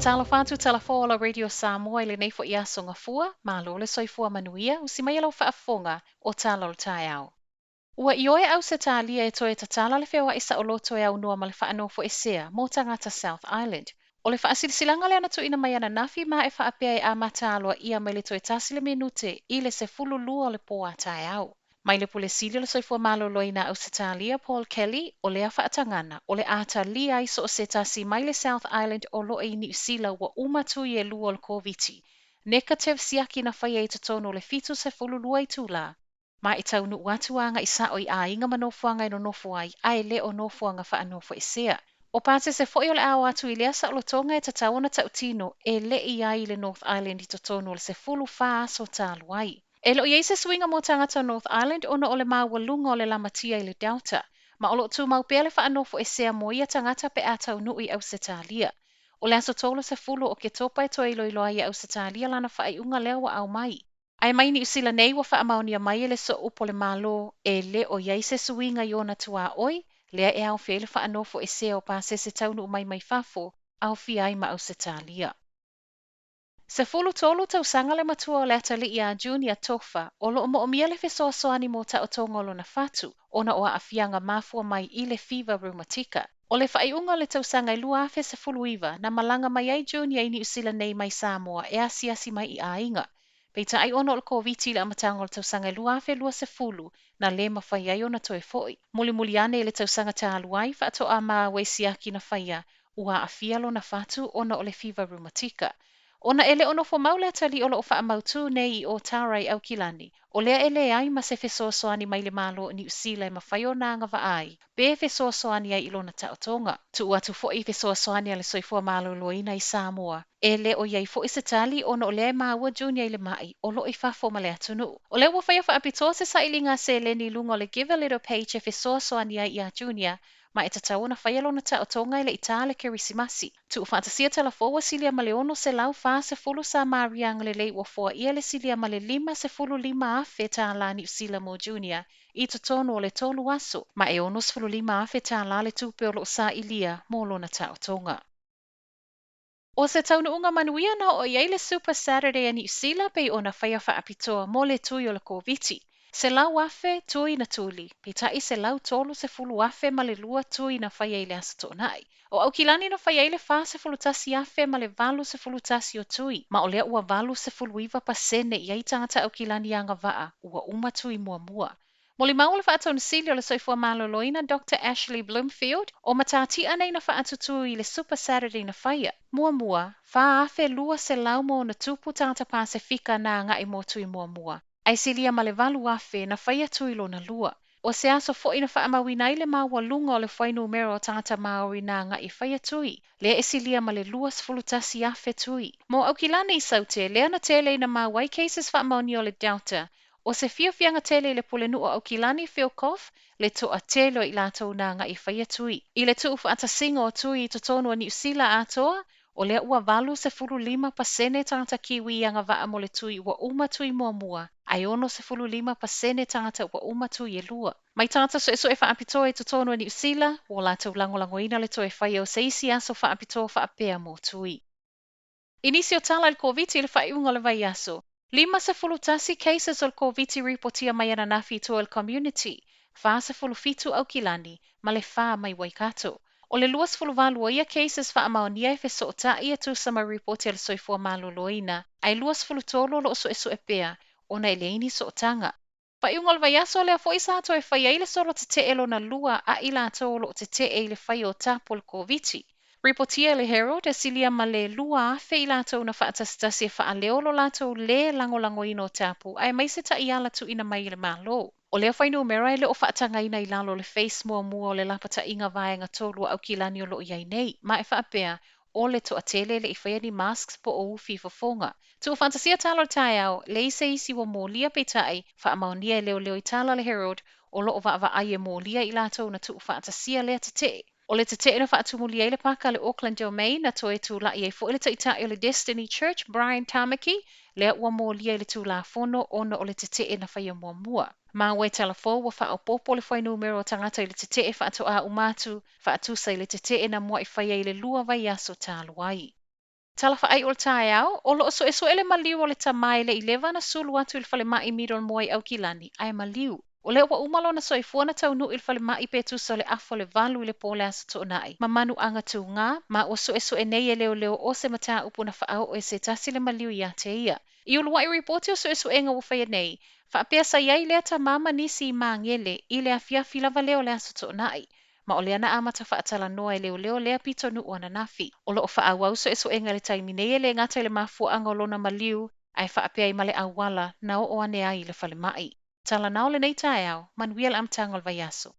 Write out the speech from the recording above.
Faatalofa atu Talafola Radio Samoa i lenei fo'i aso Gafua, malo le soifua manuia, usi mai lau faafofoga o Tala o le Taeao. Ua ioe Ausetalia e toe tatala le feoa'i saoloto e aunoa ma le faanofoesea mo tagata South Island. O le faasilasilaga lea na tuuina mai ananafi ma e faapea e amata aloaia mai le toe 1 le minute i le 12 o le po a taeao. Mai le Pule Sili o le Soifua Maloloina a Ausetalia Paul Kelly, o lea faatagaga o le a talia ai so o se tasi mai le South Island o lo o i Niu Sila ua uma tui e lua o le Koviti, nekative siaki na faia i totonu o le 72 itula, ma e taunuu atu agai sao i aiga ma nofoaga e nonofo ai a e le o nofoaga faanofoesea. O pasese foi o le a o atu i lea saolotoga e tatau ona tautino e le i ai i le North Island i totonu o le 14 aso talu ai. E le o i ai se suiga mo tagata North Island ona o le maualuga o le lamatia i le Delta, ma o lo o tumau pea le faanofoesea mo ia tagata pe a taunuu i Ausetalia. O le aso 30 o Oketopa e toe iloilo ai e Ausetalia lana faaiuga lea ua aumai. Ae mai Niu Sila nei ua faamaonia mai e le Sooupu o le Malo e le o i ai se suiga i ona tuaoi, lea e aofia ai le faanofoesea o pasese taunuu mai mai fafo, aofia ai ma Ausetalia. 13 tausaga le matua o le atalii ia Junior Tofa, o lo o moomia le fesoasoani mo taotoga o lona fatu, ona o aafiaga mafua mai i le fiva reumatika. O le faaiuga o le tausaga e 2019 na malaga mai ai Junior i Niu Sila nei mai Samoa e asiasi mai i aiga. Peitai ona o le Koviti i le amataga o le tausaga e 2020 na lē mafai ai ona toe fo'i. Mulimuli ane i le tausaga talu ai, faatoa maua i siaki na faia ua aafia lona fatu ona o le fiva reumatika. Ona e le o nofo mau le atalii o lo o faamautū nei i Ōtara i Aukilani, o lea e leai ma se fesoasoani mai le Malo o Niu Sila e mafai ona agavaa ai, pe fesoasoani ai i lona taotoga. Tuu atu foi i fesoasoani a le Soifua Maloloina i Samoa, e le o i ai foi se tali ona o lea e maua Junior i le ma'i o lo o i fafo ma le atunuu. O lea ua faia faapitoa se sailiga seleni i luga o le Give a Little page e fesoasoani ai iā Junior, ma e tatau ona faia lona taotoga e le i tā le Kerisimasi. Tuufaatasia Talafou ua silia ma le 640 Samaria agalelei ua foaia le silia ma le $55,000 tālā Niu Sila mo Junior i totonu o le tolu aso, ma e $65,000 tālā le tupe o lo o sailia mo lona taotoga. O se taunuuga manuia na oo i ai le Super Saturday a Niu Sila pei ona faia faapitoa mo le tui o le Koviti. 100,000 tui na tuli, peitai 130,002 tui na faia i le Aso Toonai. O Aukilani na faia ai le 41,081 o tui, ma o lea ua 89% i ai tagata Aukilani agavaa ua uma tui muamua. Molimau o le Faatonusili o le Soifua Maloloina Doctor Ashley Bloomfield, o matatia nei na faatutū i le Super Saturday na faia. Muamua, 4,200 ma ona tupu tagata Pasefika na agai mo tui muamua, ae silia ma le 8,000 na faia tui lona lua. O se aso foi na faamauina ai le maualuga o le fuainumera o tagata Māori na agai e faia tui, lea e silia ma le 21,000 tui. Mo Aukilani i Saute, lea na tele ina maua ai cases faamaonia o le Delta, O se fiafiaga tele i le Pulenuu o Aukilani, Phil Goff, le toatele o i latou na agai e faia tui. I le tuufaatasiga o tui i totonu o Niu Sila atoa, o lea ua 85% tagata Kiwi i agavaa mo le tui ua uma tui muamua, ae 65% tagata ua uma tui e lua. Mai tagata suesue faapitoa i totonu o Niu Sila, ua latou lagolagoina le toe faia o se isi aso faapitoa faapea mo tui. I nisi o tala i le Koviti i le faaiuga o le vaiaso, 51 cases o le Koviti ripotia mai ananafi i tua i le community, 47 Aukilani, ma le fa mai Waikato. O le 28 o ia cases faamaonia e fesootai e tusa ma ripoti a le Soifua Maloloina, ae 23 o lo o suesue pea ona e leai ni sootaga. Faaiuga o le vaiaso lea foi sa toe fai ai le solo tetee lona lua a i latou o lo o tetee i le faia o tapu o le Koviti. Ripotia e le Herald e silia ma le 2,000 i latou na faatasitasi e faaleo lo latou lē lagolagoina o tapu aemaise taiala tuuina mai e le Malo. O lea fuainumera e le o faatagaina i lalo o le phase muamua o le lapataiga vaega tolu a Aukilani o lo o i ai nei, ma e faapea, o le toatele e le i faia ni masks po o ufi i fofoga. Tuufaatasia tala o le taeao, leai se isi ua molia peitai, faamaonia e leoleo i tala a le Herald o lo o vaavaai e molia i latou na tuufaatasia lea tetee. O le tetee na faatumulia ai le paka a le Auckland Domain na toe tula'i ai foi le taitai o le Destiny Church, Brian Tamaki, lea ua molia i le Tulafono ona o le tetee na faia muamua. Maua e Talafou ua faaopoopo le fuainumera o tagata i le tetee faatoa uma atu, faatusa i le tetee na mua'i faia i le lua vaiaso talu ai. Tala faaiu o le taeao, o lo o suesue le maliu o le tamā e le i leva ona sulu atu i le falemai Middlemore i Aukilani, ae maliu. O lea ua uma lona soifua na taunuu i le falemai pe tusa o le afa o le 8 i le po o le Aso Toonai ma manuaga tuga, ma ua suesue nei e leoleo o se mataupu na faaoo e se tasi le maliu ia te ia. I uluai ripoti o suesuega ua faia nei, faapea sa i ai lea tamā ma nisi i Magele i le afiafi lava lea o le Aso Toonai, ma o lea na amata faatalanoa e leoleo lea pitonuu ananafi. O lo o faaauau suesuega i le taimi nei e le gata i le mafuaaga o lona maliu, ae faapea ai ma le auala na oo ane ai i le falemai. Talanao lenei taeao, manuia le amataga o le vaiaso.